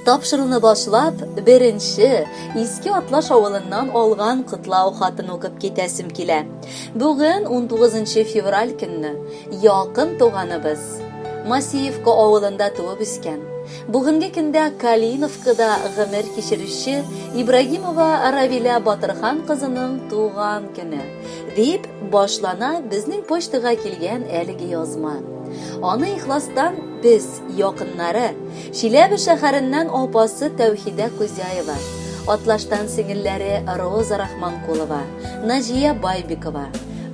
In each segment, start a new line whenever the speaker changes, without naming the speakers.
Тапшыруны башлап, беренче Иске Атлаш авылыннан алган котлау хатын укып китәсем килә. Бүген 19 февраль көнне якын туганыбыз Масиевка авылында туып үскән, бүгенге көндә Калиновкада гомер кичерүче Ибрагимова Равилә Батырхан кызының туган көне, дип башлана безнең почтага килгән әлеге язма. Аны ихластан без, якыннары, Чиләбе шәһәреннән апасы Тәүхидә Кузяева, Атлаштан сеңелләре Роза Рахманкулова, Наҗия Байбикова,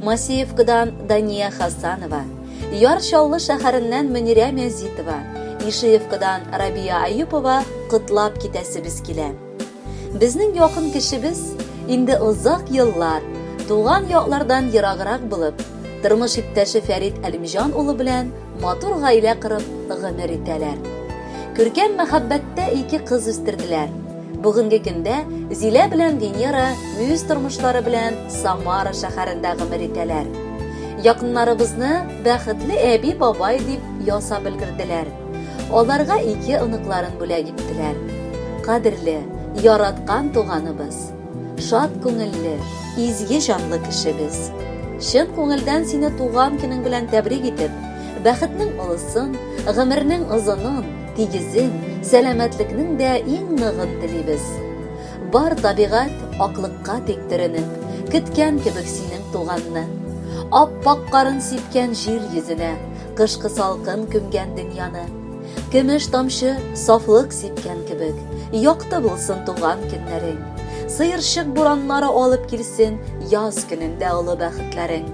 Масиевкадан Дания Хасанова, Яр Чаллы шәһәреннән Мөнирә Мязитова, Ишиевкадан Рабия Аюпова котлап китәсебез килә. Безнең якын кешебез инде озак еллар туган яклардан ераграк булып, тормыш иптәше Фәрит Әлимҗан улы белән матур гаилә корып гомер итәләр. Күркәм мәхәббәттә ике кыз үстерделәр. Бүгенге көндә Зилә белән Венера үз тормышлары белән Самара шәһәрендә гомер итәләр. Якыннарыбызны бәхетле әби-бабай дип ясап өлгерделәр. Аларга ике оныкларын бүләк иттеләр. Кадерле, яраткан туганыбыз, шат күңелле, изге җанлы кешебез. Чын күңелдән сине туган көнең белән тәбрик итеп, бәхетнең олысын, гомернең озынын, тигезен, сәламәтлекнең дә иң ныгын телибез. Бар табигать аклыкка тик төренеп, көткән кебек синең туганны. Ап-ак карын сипкән җир йөзенә, кышкы салкын күмгән дөньяны. Көмеш тамчы сафлык сипкән кебек, якты булсын туган көннәрең. Сыерчык бураннары алып килсен яз көнендә олы бәхетләрең.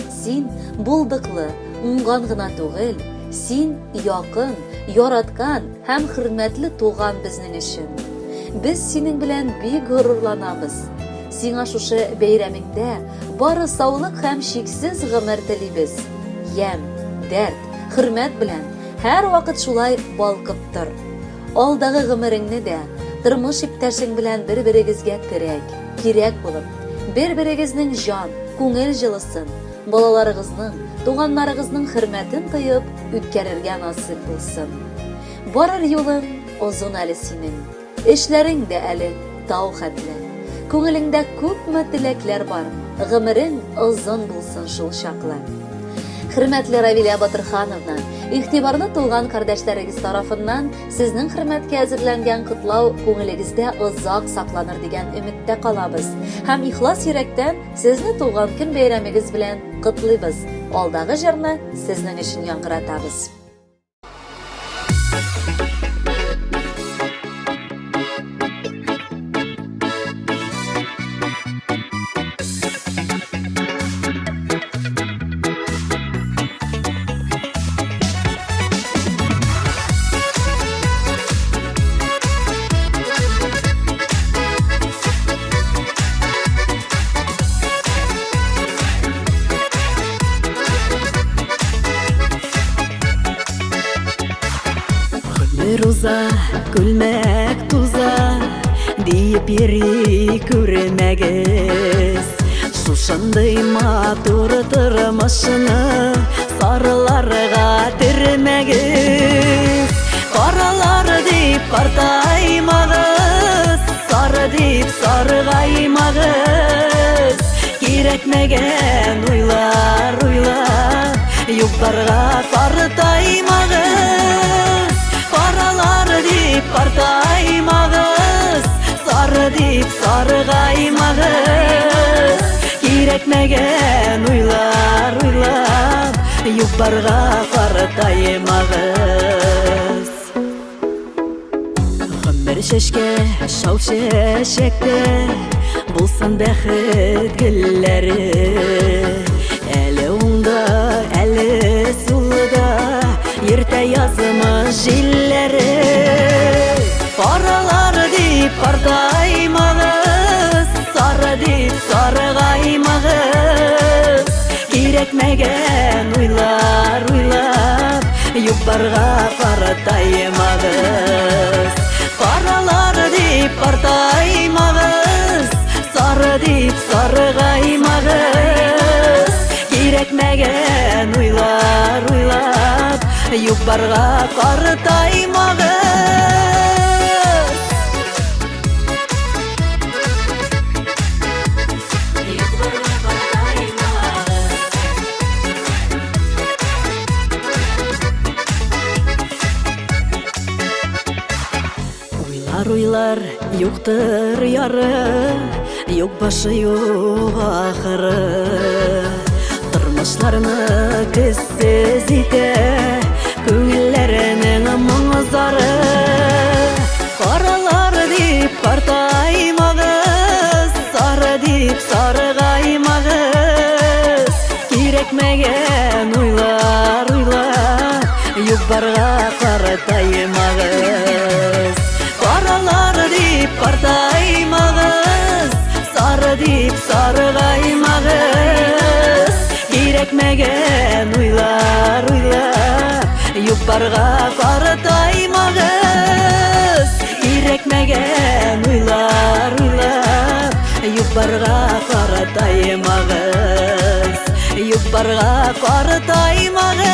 Син булдыклы, уңган гына түгел, син якын, яраткан һәм хөрмәтле туган безнең өчен. Без синең белән бик горурланабыз. Сиңа шушы бәйрәмеңдә бары саулык һәм чиксез гомер телибез. Ямь, дәрт, хөрмәт белән һәрвакыт шулай балкып тор. Алдагы гомереңне дә тормыш иптәшең белән бер-берегезгә терәк, кирәк булып, бер-берегезнең җан, күңел җылысын, балаларыгызның, туганнарыгызның хөрмәтен тоеп үткәрергә насыйп булсын. Барыр юлың озын әле синең, эшләрең дә әле тау хәтле. Күңелеңдә күпме теләкләр бар, гомерең озын булсын шул чаклы. Хөрмәтле Равилә Батырхановна, игътибарлы туган кардәшләрегез тарафыннан сезнең хөрмәткә әзерләнгән котлау күңелегездә озак сакланыр дигән өметтә калабыз. Һәм ихлас йөрәктән сезне туган көн бәйрәмегез белән котлыйбыз. Алдагы җырны сезнең өчен яңгыратабыз.
Гомер уза, күлмәк туза, диеп йөри күрмәгез. Шушындый матур тормышны сарыларга төрмәгез. Каралар дип картаймагыз, сары дип саргаймагыз. Кирәкмәгән уйлар уйлап, юк-барга картаймагыз. Каралар дип картаймагыз, сары дип саргаймагыз. Кирәкмәгән уйлар уйлап, юк-барга картаймагыз. Гомер чәчкә, шау чәчәктә булсын бәхет гөлләре. Әле уңда, әле сулда йөртә язмыш җилләре. Каралар дип картаймагыз, сары дип саргаймагыз. Кирәкмәгән уйлар уйлап, юк-барга картаймагыз. Каралар дип картаймагыз, сары дип саргаймагыз. Кирәкмәгән уйлар уйлап, юк-барга картаймагыз. Уйлар юктыр яры, юк башы, юк ахыры. Тормышларны көзсез итә күңелләренең моңы зары. Каралар дип картаймагыз, сары дип сарыгаймагыз. Кирәкмәгән уйлар уйлап, юк барга картаймагыз. Каралар дип картаймагыз, сары дип сарыгаймагыз. Кирәкмәгән уйлар уйлап, юк барга картаймагыз. Кирәкмәгән уйлар уйлап, юк барга картаймагыз. Юк барга картаймагыз.